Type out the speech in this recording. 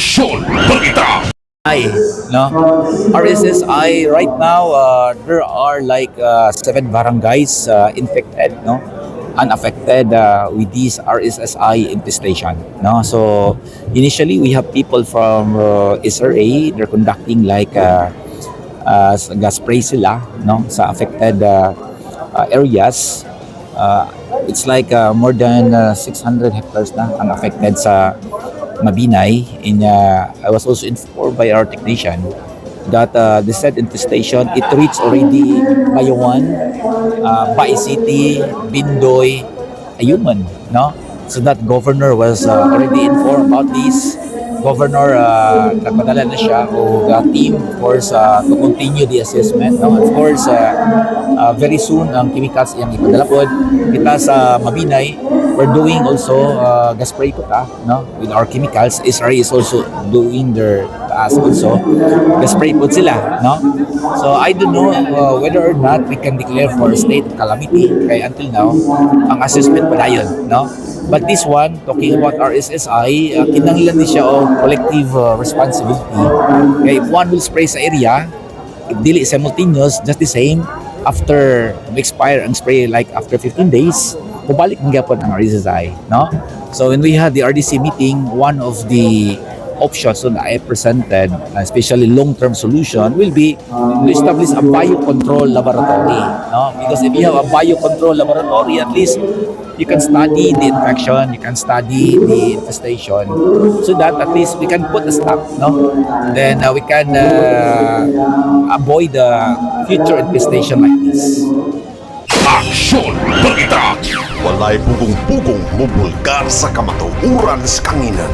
Aksyon Balita. I, no? RSSI right now, there are like seven barangays infected, no? Unaffected with this RSSI infestation, no? So initially we have people from SRA, they're conducting like gas spray sila, no? Sa affected areas. It's like more than 600 hectares na ang affected sa Mabinay. In I was also informed by our technician that the said infestation, it reached already Bayawan, Bais City, Bindoy, Ayungon, no? So that governor was already informed about this. Governor, nagpadala na siya og team, of course, to continue the assessment, no? Of course, very soon ang chemicals iyang ipadala pod. Kita sa Mabinay, we're doing also gas spray po ta, no? With our chemicals. SRA is also doing their task also. Gas spray po sila, no? So I don't know whether or not we can declare for state of calamity kay until now ang assessment pa dayon, no? But this one, talking about RSSI, kinahanglan ni siya og collective responsibility. Kay if one will spray sa area, if dili simultaneous, just the same, after expire ang spray, like after 15 days, mubalik man gyapon ang RSSI, no? So when we had the RDC meeting, one of the options that I presented, especially long-term solution, will be to establish a biocontrol laboratory, no? Because if you have a biocontrol laboratory, at least you can study the infection, you can study the infestation, so that at least we can put a stop, no? Then we can avoid the future infestation like this. Aksyon Balita. Walay pugong-pugong mubulgar sa kamatuoran sa kanginan.